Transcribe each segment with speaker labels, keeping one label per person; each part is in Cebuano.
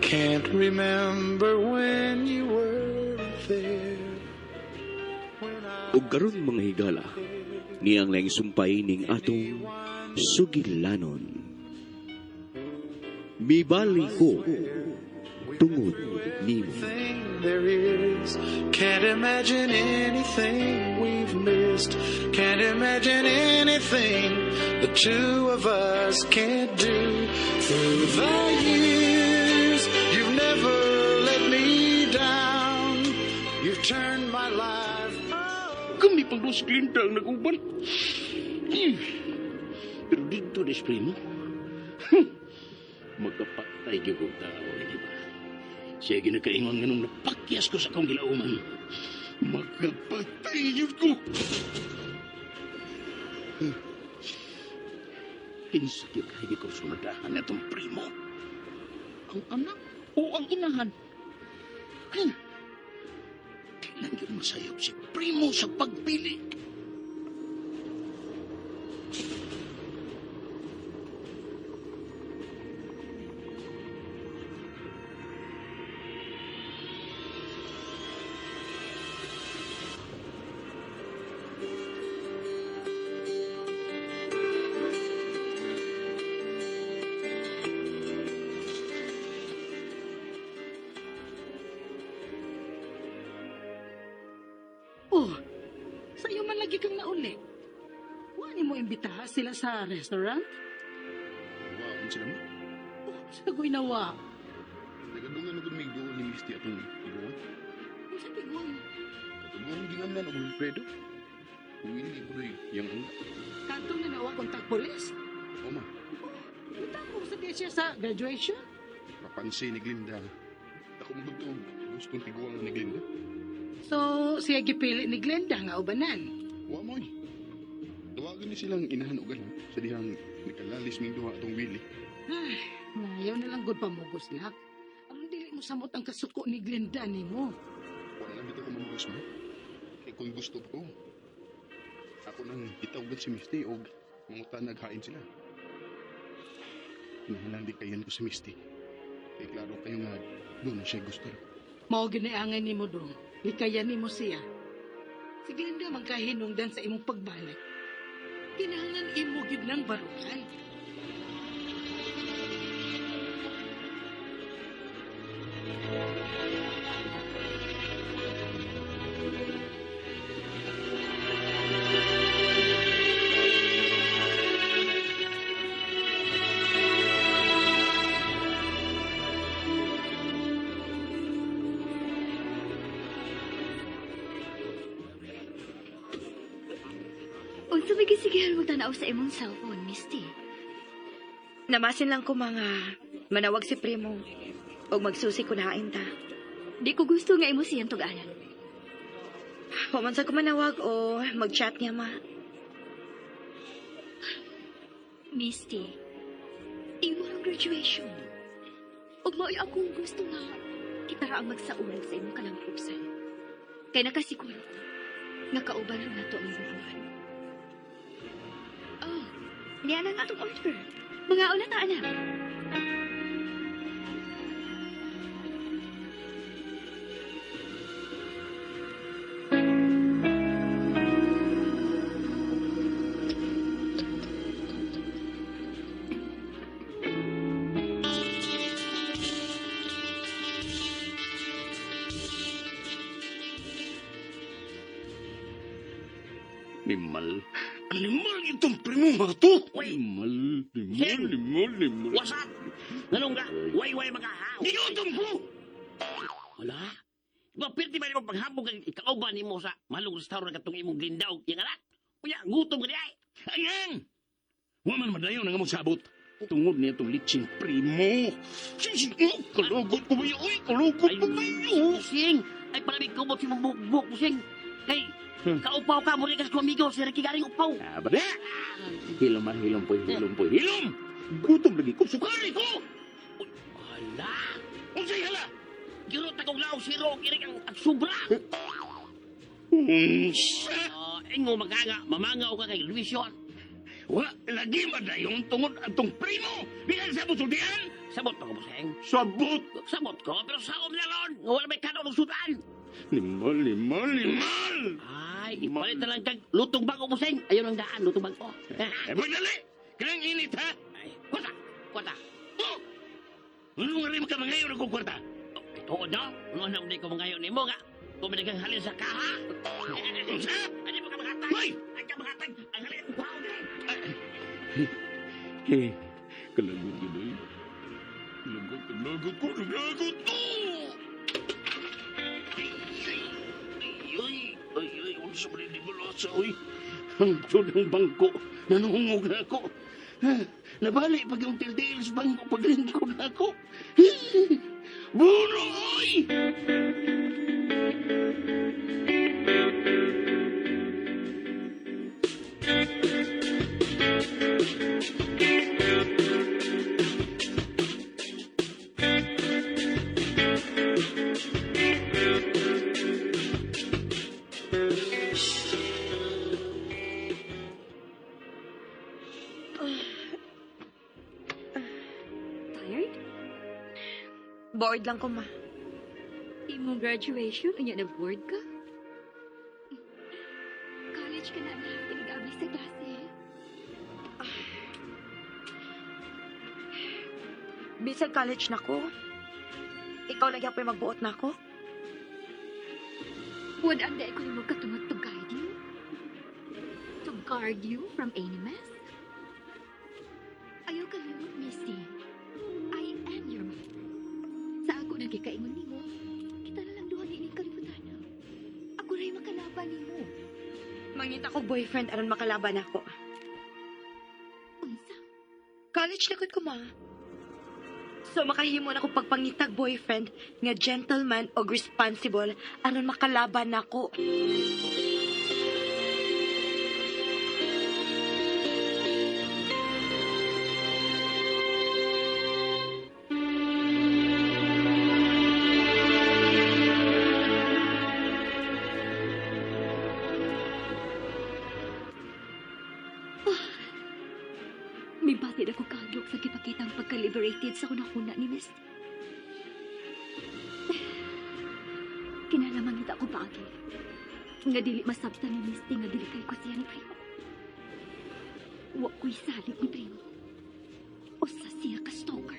Speaker 1: Can't remember when you weren't there. When I
Speaker 2: Ug karon mga higala, niyang laing sumpay ning atong sugilanon. Mibali ko tungod nimo.
Speaker 1: Thing there is. Can't imagine anything we've missed. Can't imagine anything the two of us can't do. Through the years, you've never let me down. You've turned my life
Speaker 3: Kami pang dos Glinda ang nag-uban. Pero dito, des primo, magkapatay gyud kong tao, di ba? Siya ginakaingon nga nung napakyas ko sa akong gilauman. Magkapatay gyud ko. Kinsa gyud kay ko sunadahan na itong primo? Ang anak o ang inahan? Di lang yun masayop si primo sa pagpili.
Speaker 4: Oh, sa iyo man lagi kang nauli. Wa ni mo imbitaha sila sa restaurant?
Speaker 5: Wa sila mo.
Speaker 4: Oh, sa nawa.
Speaker 5: Nagadungan na gud mig duol ni Misty atong tiguan.
Speaker 4: Unsa tiguan?
Speaker 5: Katong gingamnan og Wilfredo. Willie ko rin yang anak.
Speaker 4: Kanto nga nawa kontak pulis?
Speaker 5: O ma,
Speaker 4: Mitamo sa di siya sa graduation?
Speaker 5: kapansin ni Glinda. Ako magtugtog. Gustong tiguan ni Glinda.
Speaker 4: So, siya gipili ni Glenda nga ubanan.
Speaker 5: Wa moy. Tawagan ni silang inahan og anak sa dihang nakalalis ming duha atong Willie.
Speaker 4: Ay, nayaw na lang gud pamugos lak. Aron dili mo samot ang kasuko ni Glenda nimo.
Speaker 5: Wala lang bitaw ko mamugos mo. Kay kung gusto ko, ako nang itawagan si Misty og mangutan naghain sila. Kinahanglan di kayan ko si Misty. Kay klaro kayo nga doon na siya gusto.
Speaker 4: Mao ginaangay nimo dong. Likayan nimo siya. Si Glenda man kahinungdan sa imong pagbalik. Kinahanglan imo gyud nang barukan.
Speaker 6: Unsa may gisigihan mo tanaw sa imong cellphone, Misty?
Speaker 7: Namasin lang ko mga manawag si Primo og magsusi ko nahain ta.
Speaker 6: Di ko gusto nga imo siyang tug-anan.
Speaker 7: Wa man sa ko manawag o mag-chat niya ma.
Speaker 6: Misty, imo ang graduation. Ug mao'y akong gusto nga kita ra ang magsaulog sa imong kalampusan. Kay nakasiguro ko nga kauban ra nato ang imong amahan. Oh, niya na ang atong order. Mga una ta, anak.
Speaker 3: Animal. Animal itong primo mga to. Animal, animal,
Speaker 8: Sir.
Speaker 3: animal, animal.
Speaker 8: What's up? Ganun ka? Way-way mga haw.
Speaker 3: Ginutom ko!
Speaker 8: Wala. Mapirti ba nimo paghabog ang ikauban nimo sa malong restaurant katong imong Glinda og iyang anak? Unya, gutom ka di ay.
Speaker 3: Ayan! Wa man madayon ang among sabot. Tungod niya itong litsin primo. Sisig mo! Kalugot ko ba yun? Uy, kalugot ko ba yun?
Speaker 8: Pusing! Ay palamig kubot si mong buhok, pusing. Kay, kaupaw ka, muli ka sa amigo, si Ricky Garing upaw.
Speaker 3: Ah, ba na? Hilom man, hilom po, hilom po, hilom! Gutom lagi ko, sukali ko!
Speaker 8: Wala.
Speaker 3: Unsay hala?
Speaker 8: Giro ta kong law, si Rog, irik ang sobra.
Speaker 3: Unsa?
Speaker 8: Ingo maganga, mamanga ka kay Luis yon.
Speaker 3: Wa, lagi madayon tungod atong primo! Bisan sa musultian!
Speaker 8: Sabot pa ko, buseng.
Speaker 3: Sabot!
Speaker 8: Sabot ko, pero saom na ron. Nga wala may kanon og sudan.
Speaker 3: Limal, limal, limal!
Speaker 8: Ay, ipalit na lang kag lutong bago, buseng. Ayun ang daan, lutong bago.
Speaker 3: Eh, boy, dali! Kanang init, ha?
Speaker 8: Ay, kwarta, kwarta.
Speaker 3: Oh! Ano nga rin ka mangayon akong kwarta?
Speaker 8: Oh, Tuod na, ano na ko mangayon nimo nga. Kung kang halin sa kaha.
Speaker 3: Unsa?
Speaker 8: Ano mo ka magatag?
Speaker 3: Hoy!
Speaker 8: Ay ka magatag. Ang halin ang kwaon din.
Speaker 3: Eh, kalagot yun, oy. Lagot, lagot ko, lagot ko! Ay, ay, ay, ay, ay, unsa man ni balasa, oy. Ang ng bangko, nanuhungog na ako. Ha, nabali pag yung tildil sa bangko, paglingkod na ako. Buno, oy!
Speaker 6: Tired?
Speaker 7: Bored lang ko, ma.
Speaker 6: Imong graduation, unya na bored ka? College ka na, anak. Tinag-abli sa klase.
Speaker 7: Bisag college na ko. Ikaw lagi ako'y magbuot na ako.
Speaker 6: Would ang ko nimo katungod to guide you? To guard you from any mess? Ayaw kalimot, Misty. I am your mother. Sa ako nagkikaingon nimo, kita na lang duha ni ining kalibutan. Ako ra'y makalaban nimo.
Speaker 7: Mangita ko boyfriend aron makalaban ako.
Speaker 6: Unsa?
Speaker 7: College na gud ko, ma. So makahimo na ko pagpangitag boyfriend nga gentleman og responsible aron makalaban nako.
Speaker 6: May batid ako kahadlok sa gipakitang pagka-liberated sa kunakuna ni Misty. Kinalamang ita ko paagi. Nga dili masabtan ni Misty nga dili kay ko siya ni Primo. Wa ko'y salig ni Primo. Usa siya ka stalker.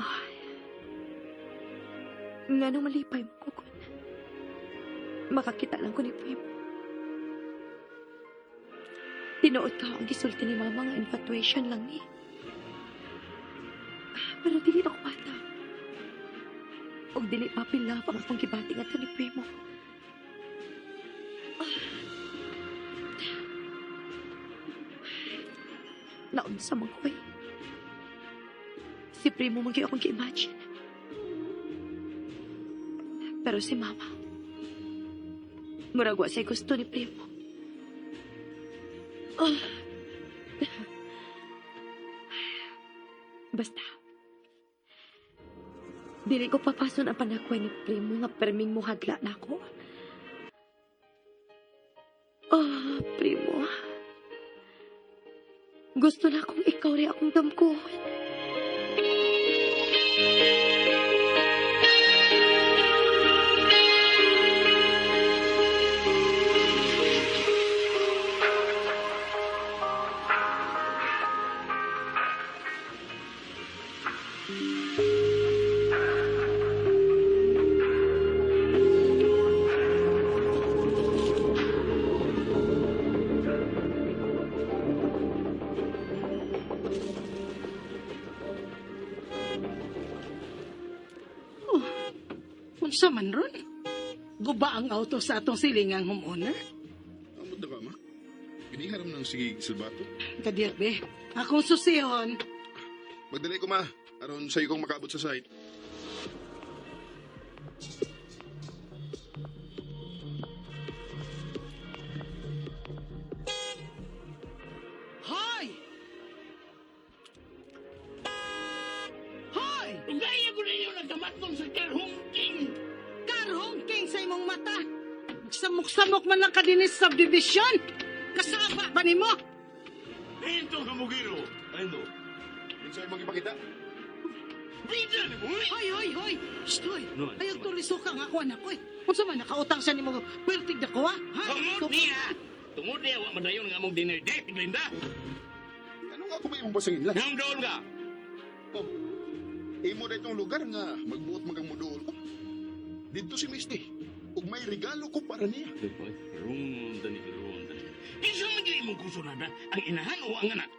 Speaker 7: Ay. Nga nung malipay mo ko kun. Makakita lang ko ni Primo. Tinuod ka ang gisulti ni Mama nga infatuation lang ni. Pero dili na ko bata. Og dili puppy love ang akong gibati ngadto ni Primo. Ah. Naunsa man ko eh. Si Primo man gyud akong gi-imagine. Pero si Mama, murag wa say gusto ni Primo. Ah. Basta, dili ko papason ang panakway ni Primo nga perming muhadla na ako. Ah, Primo. Gusto na akong ikaw rin akong damkuhon.
Speaker 4: Unsa man ron? Guba ang auto sa atong silingang homeowner.
Speaker 5: Amot na ka, ma. Giniharam ng sige silbato.
Speaker 4: Kadirbe, akong susihon.
Speaker 5: Magdali ko, ma. Aron sa'yo kong makaabot sa site.
Speaker 3: nagkamatong sa karhongking.
Speaker 4: Karhongking sa imong mata. Samok-samok man lang ka dinhi sa subdivision. Kasaba pa nimo.
Speaker 3: Ito ka mo giro. Ano?
Speaker 5: Unsa imong ipakita?
Speaker 3: Bida ni mo, uy!
Speaker 4: Hoy, hoy, hoy. Shh, hoy.
Speaker 3: No,
Speaker 4: Ayaw tulisok ang ako anak ko eh. Unsa man nakautang siya nimo pertig na ko ha? Ha?
Speaker 3: Tungod niya! Tungod niya, wa madayon nga among dinner date, Glinda.
Speaker 5: Ano nga ako ba imong pasangila?
Speaker 3: Nang doon ka.
Speaker 5: Oh, imo na itong lugar nga magbuot magang muduol ko. Dito si Misty. Ug may regalo ko para niya.
Speaker 3: Ronda ni ronda ni. Kinsa man gyud imong kursunada, ang inahan o ang anak?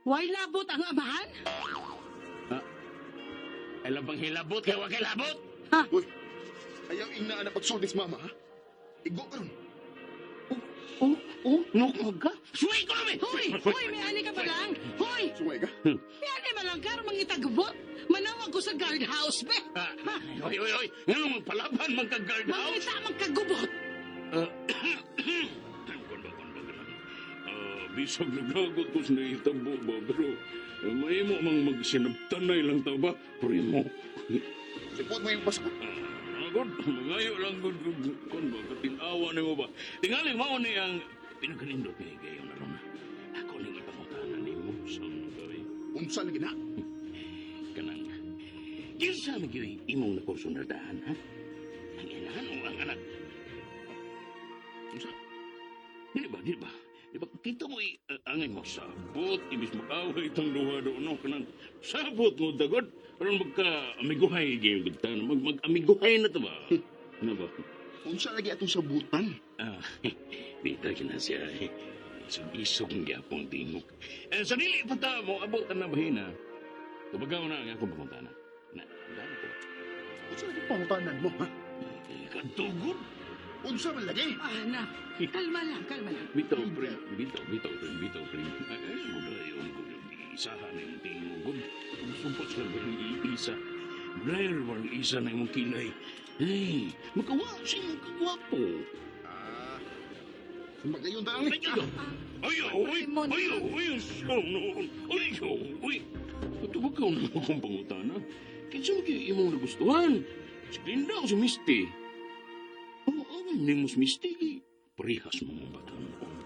Speaker 4: Way labot ang amahan?
Speaker 3: Alam bang hilabot kay wa kay labot?
Speaker 5: Uy, ayaw ingna na pagsulti sa mama, ha? Igo ka ron.
Speaker 3: Oh, nukog ka? Suway ko namin!
Speaker 4: Hoy, hoy, may ani ka ba lang? Hoy,
Speaker 5: Sungay ka.
Speaker 4: may ani ba lang ka mangitagbot? Manawag ko sa guard house, be.
Speaker 3: Ah, Hoy, hoy, hoy! Nga magpalaban man ka guard house?
Speaker 4: Mangita man kagubot.
Speaker 3: Kondo, kondo, kondo. Bisag naglagot ko sa nahitabo ba, pero mahimo mang magsinabtanay lang ta ba? Primo.
Speaker 5: Sipot mo yung pasabot.
Speaker 3: God, magayo lang gud gud kon ba katinawa nimo ba. Tingali mao ni ang pinakanindot ni gayon na ron. Ako ning ipangutana nimo sa nagay
Speaker 5: Unsa lagi na?
Speaker 3: kanang kinsa man gyud imong nakursunadahan ha? Ang inahan o ang anak?
Speaker 5: Unsa?
Speaker 3: Dili ba, dili ba? Di ba, kita mo angay mo sabot, ibis mag-away itong duha doon, no? Kanang sabot mo, dagod. Aron magka-amiguhay, gyud ta, mag-amiguhay na to ba? Ano ba?
Speaker 5: Unsa lagi atong sabutan?
Speaker 3: Ah, dito kina siya. Isog-isog ang gyapong tingog. Eh, sa dili pa ta mo, abot ang nabahina. Tubagaw na ang akong pangutana. Na, dami ko.
Speaker 5: Unsa lagi pangutanan mo, ha?
Speaker 3: Eh, kadugod.
Speaker 5: Unsa man lagi?
Speaker 4: Ah, na. Kalma lang, kalma lang.
Speaker 3: Bitaw, pre. Bitaw, bitaw, pre. Bitaw, pre. Ay, ay, gudayon, gud. Isahan na yung tingog, gud. Sumpot sa ba yung isa. Rare bang isa na imong kilay. Ay, makawa siya makagwapo.
Speaker 5: Ah, magayon ta lang ni.
Speaker 3: Ay, ay, ay, ay, ay, ay, ay, ay, Tubag ka na akong pangutana. Kinsa mo kayo imong nagustuhan? Si Glinda o si Misty? Oo, oh, hindi mo si Misty. Parehas mo mong bata noon.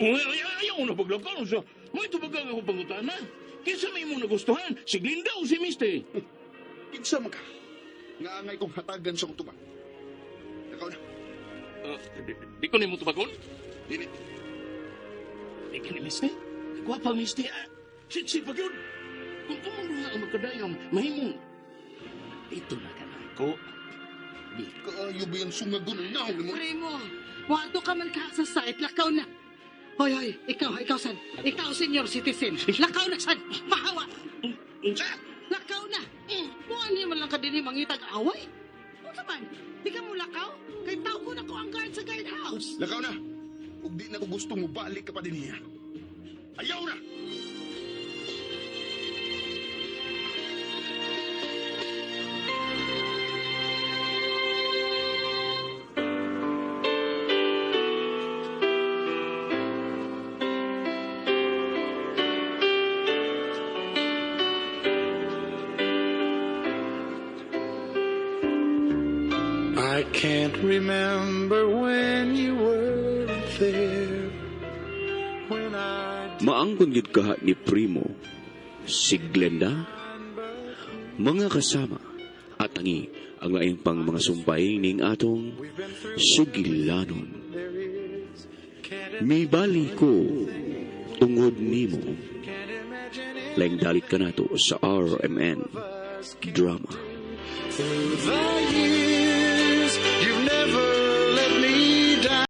Speaker 3: Uy, ay, ay, ayaw na paglakaw siya. May tubag ka akong pangutana. Kinsa may imong nagustuhan? Si Glinda o si Misty?
Speaker 5: Kinsa man ka? Nga angay kong hatagan sa kong tubag. Ikaw na.
Speaker 3: Di ko nimo tubagon?
Speaker 5: Dili.
Speaker 3: Di ka ni Misty? Gwapa, Misty. Ah, sexy pa yun. Kung kamong duha ang magkadayong, mahimong. Ito na ka na ako. Di.
Speaker 5: Kaayo ba yung sungagon ang naong nimo?
Speaker 4: Primo, wato ka man ka sa site, lakaw na. Hoy, hoy, ikaw, ikaw san. Ikaw, senior citizen. Lakaw na san. Pahawa.
Speaker 3: Unsa?
Speaker 4: Lakaw na. Muan niya man lang ka din mangitag away. Unsa man? Di ka mo lakaw? Kay tao ko na ko ang guard sa guard house.
Speaker 5: Lakaw na. Ug di na ko gusto mo balik ka pa din niya. Ayaw na!
Speaker 1: I can't remember when you weren't there. When I
Speaker 2: Maangkon gyud kaha ni Primo si Glenda, mga kasama at tangi ang lain pang mga sumpay ning atong sugilanon.
Speaker 1: there is. Can't
Speaker 2: Mibali ko tungod nimo.
Speaker 1: can't imagine
Speaker 2: Laing dalit ka nato sa RMN
Speaker 1: us
Speaker 2: Drama.
Speaker 1: through the years.